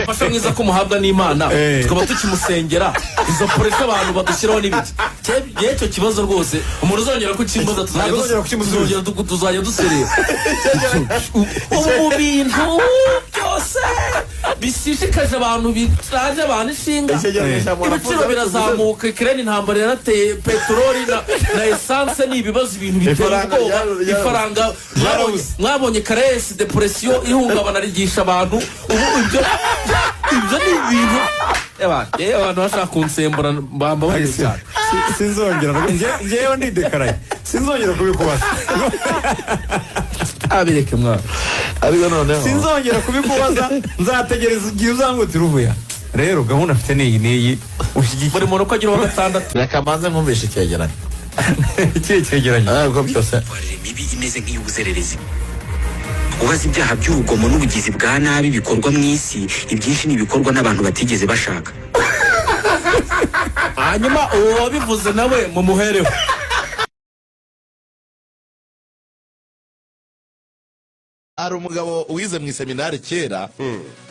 Umufasha mwiza ko muhabwa n'Imana, tukaba tukimusengera, izo pressure abantu badushyiraho n'ibiki. Njyewe icyo kibazo rwose, umuntu uzongera kukimbaza tuzajya Ntabwo uzongera kukimusubiza. Tuzajya duserera. Ubu mu bintu byose bishishikaje abantu, bitaje abantu ishinga, ibiciro birazamuka, ikirere, intambara yarateye, peteroli na essence ni ibibazo, ibintu biteye Ifaranga ubwoba. ryarabuze. Ifaranga mwabonye karesi, dépression, ihungabana rigisha abantu. Ubu ibyo ni ibintu. Yewe, abantu bashaka kunsembura bambabarire cyane. Sinzongera. Njyewe ndidekaraye, sinzongera kubikubaza. Abireke mwana. Ariko noneho Sinzongera kubikubaza, nzategereza igihe uzangutira uvuya. Rero gahunda afite ni iyi n'iyi ushyigikiye. Buri muntu uko agira uwa gatandatu. Reka mbanze nkumvishe icyegeranyo. Ikihe cyegeranyo? Ariko byose Imyitwarire mibi imeze nk'iy'ubuzererezi. Ubaza ibyaha by'urugomo n'ubugizi bwa nabi bikorwa mu isi, ibyinshi ni ibikorwa n'abantu batigeze bashaka. Hanyuma uwo wabivuze nawe mumuhereho. Hari umugabo wize mu iseminari kera,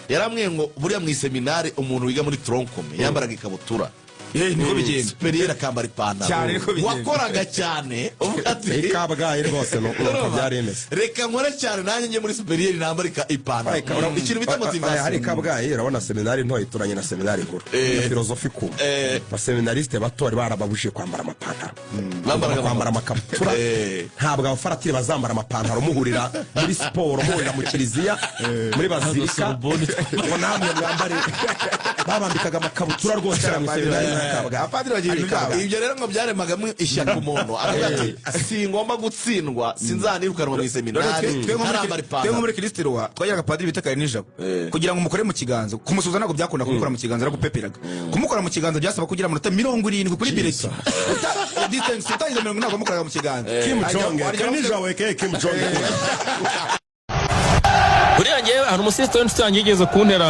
yaramwiye ngo buriya mu iseminari umuntu wiga muri tronc commun yambaraga ikabutura. Niko bigenda. Supérieur akambara ipantaro. Cyane, niko bigenda. Wakoraga cyane uvuga ati I Kabgayi rwose nuko byari bimeze. Reka nkore cyane nanjye njye muri supérieur nambara ipantaro, ikintu bita Hari motivation. Kabgayi, urabona seminari nto ituranye na seminari nkuru ya philosophie ku abaseminarisite bato bari barababujije kwambara amapantaro. Bambaraga kwambara amakabutura. Ntabwo abafaratiri bazambara amapantaro, muhurira muri siporo, muhurira mu kiliziya, muri bazilika, ngo namwe mwambare. Babambikaga amakabutura rwose mu seminari ya Kabgayi. Abapadiri bagira ibintu byabo. Ibyo rero ngo byaremagamo ishyaka, umuntu aravuga ati singomba gutsindwa, sinzanirukanwa mu iseminari Twe nko muri ntarambara twe nko ipantaro. Muri kirisitiruwa twagiraga padiri bita Kare Nijabo. Kugira ngo umukore mu kiganza, kumusuhuza ntabwo byakunda. Kumukora mu kiganza aragupeperaga. Kumukora mu kiganza byasaba kugira amanota 70 kuri bulletin. Distinction utagize 40 ntabwo wamukoraga mu kiganza. Kim Jong Kanijabo aka Kim Jong. Buriya ngewe hari umusisiteri w'inshuti yanjye yigeze kuntera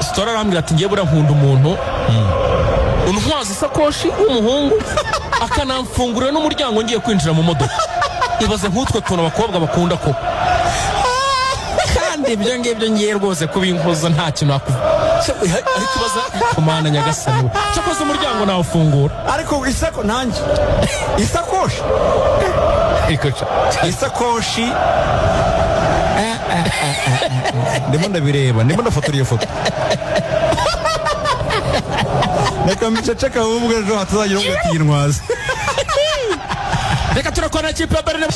story, arambwira ati ngewe buriya nkunda umuntu untwaza isakoshi w'umuhungu, akanamfungurira n'umuryango ngiye kwinjira mu modoka. Ibaze nk'utwo tuntu abakobwa bakunda koko! Kandi ibyo ngibyo ngiye rwose kubinkoza nta kintu nakuvuga, ariko ibaza kumana nyagasani we, cyakoze umuryango nawufungura. Ariko isako nanjye isakoshi Ariko isakoshi, ndimo ndabireba, ndimo ndafotora iyo foto. Reka mbiceceka, ahubwo ejo hatazagira uvuga ati yintwaze. Reka turakora ikipe ya Berlin.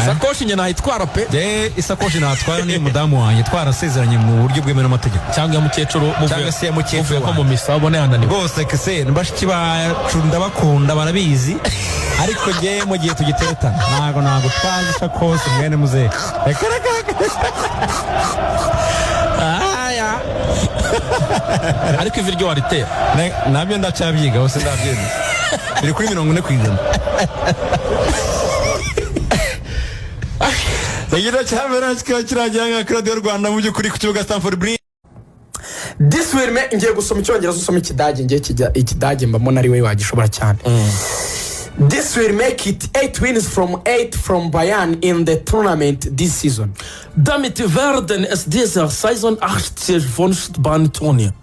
Isakoshi njye nayitwara pe. Je isakoshi natwara ni umudamu wanjye, twarasezeranye mu buryo bwemewe n'amategeko. Cyangwa ya mukecuru muvuye. Cyangwa se ya mukecuru Muvuye ko wanjye. mu misa ubone yananiwe. Rwose kese bashiki bacu ndabakunda, barabizi, ariko njye mu gihe tugiteretana ntabwo nagutwaza isakoshi mwene muzehe. Reka reka reka. Aya. Ariko ivi ryo waritera? Nabyo ndacyabyiga, hose ndabyemeza, biri kuri 40%. Igice cya mbere kikaba kirangira nka kuri Radiyo Rwanda, mu by'ukuri ku kibuga Stamford Bridge. This will make, ngiye gusoma icyongereza, usoma ikidage. Ngiye kijya ikidage, mbamo ari we wagishobora cyane. This will make it eight wins from eight from Bayern in the tournament this season. Damit werden es dieser Saison 80 von Turnier.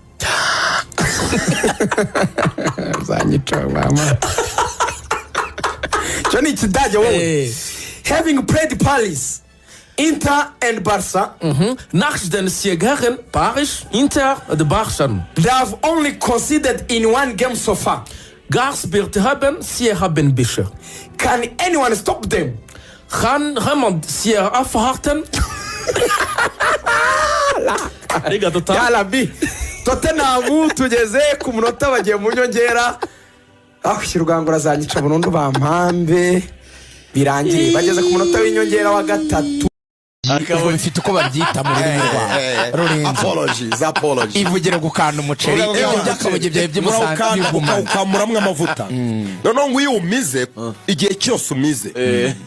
Uzanyica mama. Icyo ni ikidage wowe. Having played Paris, Inter and Barca, Nach den Siegern Paris, Inter de Barca, they have only conceded in one game so far. Gespielt haben sie haben bisher. Can anyone stop them? Kann jemand sie aufhalten? Arigato ta. Yarabi Tottenham tugeze ku munota, bagiye mu nyongera. Aho rwango urazanyica burundu, bampambe birangire. Bageze ku munota w'inyongera wa gatatu. Ubwo bifite uko babyita mu rurimi rwawe, Rurenze. Apologies, apologies. Ivugire gukanda umuceri, ibyo by'akabuye byawe by'imusanze Urawukanda, bigumana. Ukawukamuramwo amavuta. Noneho ngo iyo umize, igihe cyose umize,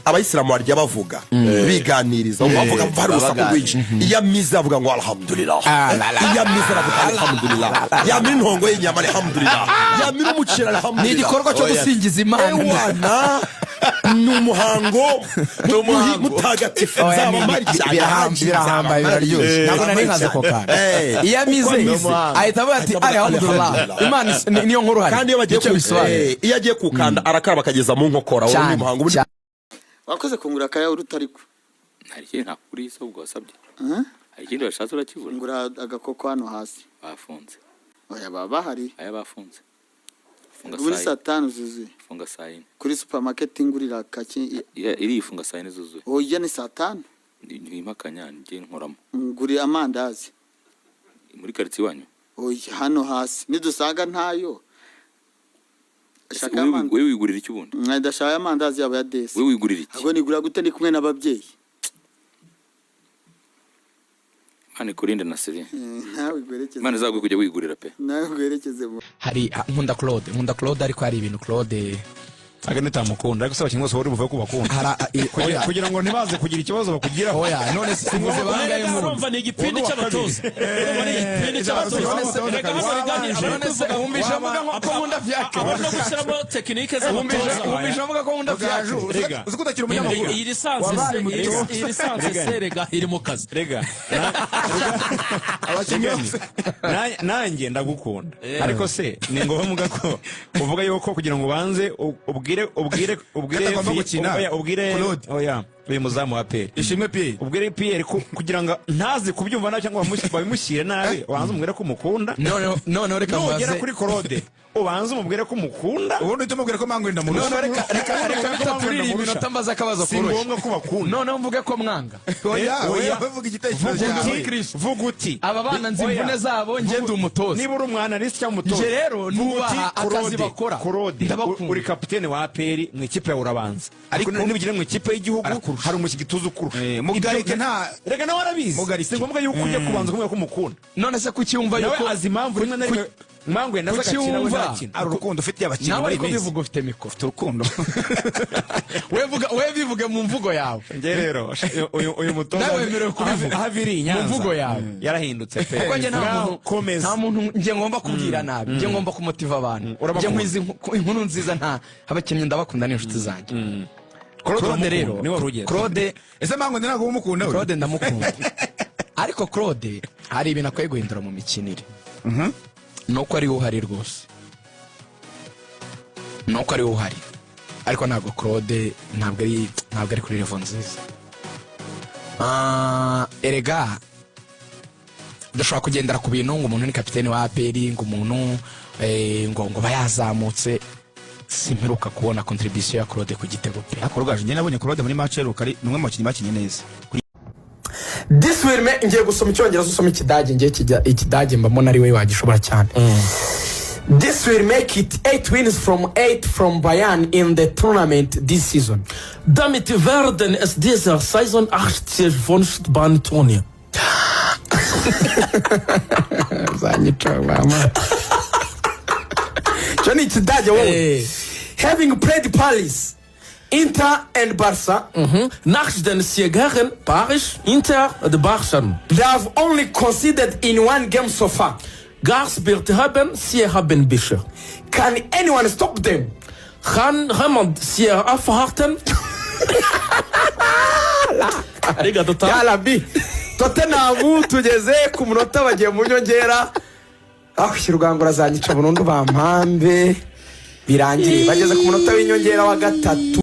abayisilamu barya bavuga biganiriza, bavuga hari urusaku rwinshi. Iyo amize avuga ngo alhamdulillah. Ah, la, la. Iyo amize aravuga alhamdulillah, yamira intongo y'inyama alhamdulillah, yamira umuceri alhamdulillah. Ni igikorwa cyo Oya. gusingiza Imana. Ewana. Ni umuhango mutagatifu. Oya, Nzaba mpari cyane. Birahambaye, biraryoshye. Ntabwo nari nkazi ako kantu. Iyo amize ahita avuga ati "Alhamdulillah, Imana niyo nkuru." Hari Kandi iyo bagiye icyo bisobanuye. Iyo agiye kuwukanda arakaraba akageza mu nkokora. Uwo ni Cyane, umuhango cyane. Wakoze kungura akayawurute, ariko Hari ikindi ntakuguriye se ubwo wasabye? Hari ikindi washatse urakibura? Ngura agakoko hano hasi. Bafunze. Oya, baba bahari. Aya bafunze. Funga. Muri Saa saa yine. 5 zuzuye. Funga saa 4. Kuri supermarket ngurira kaki. Iriya ifunga saa 4 zuzuye. Oya, ni saa 5. Ntimpakanya, njye nkoramo. Ngurira amandazi. Muri karitsiye iwanyu? Oya, hano hasi nidusanga ntayo. Ese Shaka wowe amandazi. Wowe wigurira iki ubundi? Ndashaka amandazi yabo ya desi. Wowe wigurira iki? Ahubwo nigura gute ndi kumwe n'ababyeyi? Imana ikurinde na seri. Nawe ugwerekeze. Imana izaguhe kujya wigurira pe. Nawe ugwerekeze mu Hari nkunda Claude, nkunda Claude, ariko hari ibintu Claude Aga nitamukunda, ariko se abakinnyi bose bari buvuge ko bakunda Oya. Kugira ngo ntibaze kugira ikibazo bakugiraho. Oya, none se simvuze bangahe nkunda? Urumva ni igipindi cy'abatoza, urumva ni igipindi cy'abatoza. Reka hano rigani abari None se kuvuga wumvishe avuga ngo ko nkunda Fiacre? Abari no gushyiramo tekinike z'abatoza. Wumvishe avuga ko nkunda Fiacre? Rega. Uzi ko utakiri umunyamakuru. Iyi licence Wabaye se mutoza. iyi licence se rega iri mu kazi. Rega. Abakinnyi bose. Nanjye ndagukunda, ariko se ni ngombwa ko uvuga yuko kugira ngo ubanze ubwire Katagomba gukina. Oya, ubwire Claude. Oya, uyu muzamu wa Pierre. Ishimwe Pierre. Ubwire Pierre ko kugira ngo ntazi kubyumva nabi cyangwa babimushyire nabi, ubanze umubwire ko umukunda. Noneho reka Nugera mbaze. kuri Claude, ubanze umubwire ko umukunda. Ubundi uhite umubwira ko Mangwenda murusha. Noneho reka bitaturira iminota, mbaze akabazo Si koroshye. ngombwa ko bakunda. Noneho mvuge ko mwanga? Oya, Oya. oya, bavuga igitekerezo Vuga cyawe. uti, vuga uti Aba bana nzi Oya. imvune zabo, njye ndi umutoza. Niba uri umwanalisi cyangwa umutoza, Njye rero vuga uti, nubaha akazi Claude, bakora. Claude, Ndabakunda. uri kapitene wa APR, mu ikipe yawe urabanza, ariko nibugera mu ikipe y'igihugu hari umukinnyi tuzi ukurusha. Mugarike Rega nawe arabizi. Mugarike. Si ngombwa yuko ujya kubanza kumubwira ko umukunda. None se kuki wumva Nawe yuko azi impamvu rimwe na rimwe Mangwenda aza kuki agakina, we ntakina. Ari urukundo ufitiye abakinnyi Nawe muri ariko iyi minsi. bivuga ufite mikoro. Ufite urukundo. We bivuge mu mvugo yawe. Njye rero uyu mutoza Nawe wemerewe kubivuga. aho aviriye i Mu Nyanza mvugo yawe. yarahindutse pe. Kuko njye nta Ngaho, muntu komeza. nta muntu njye ngomba kubwira nabi, njye ngomba kumotiva abantu. Urabakunda. Njye nkwiza inkuru nziza, nta abakinnyi ndabakunda, ni inshuti zanjye. Claude Claude uramukunda, rero niwe wari ugeze. Claude Ese Mangwenda ntabwo umukunda we? Claude ndamukunda, ariko Claude hari ibintu akwiye guhindura mu mikinire. Nuko ari we uhari rwose, nuko ari we uhari, ariko ntabwo Claude ntabwo ari kuri level nziza. Erega dushobora kugendera ku bintu ngo umuntu ni kapiteni wa APR, ngo umuntu ngo aba yazamutse. Simperuka kubona contribution ya Claude ku gitego pe. Ariko Rugaju, njye nabonye Claude muri match iheruka ari ni umwe mu bakinnyi bakinnye neza. This will make, ngiye gusoma icyongereza usoma ikidage. Ngiye ikidage mbamo ari we wagishobora cyane. This will make it eight wins from eight from Bayern in the tournament this season. Damit werden es dieser Saison 80 von Turnier. Zanyica mama. Icyo ni ikidage wowe. Having played Paris, Inter and Barca, Nach den Siegern Paris, Inter de Barca. They have only conceded in one game so far. Gespielt haben sie haben bisher. Can anyone stop them? Kann jemand sie aufhalten? Rega dota. Yarabi Tottenham tugeze ku munota bagiye mu nyongera, aho rugangura azanyica burundu bampambe birangire. Bageze ku munota w'inyongera wa gatatu.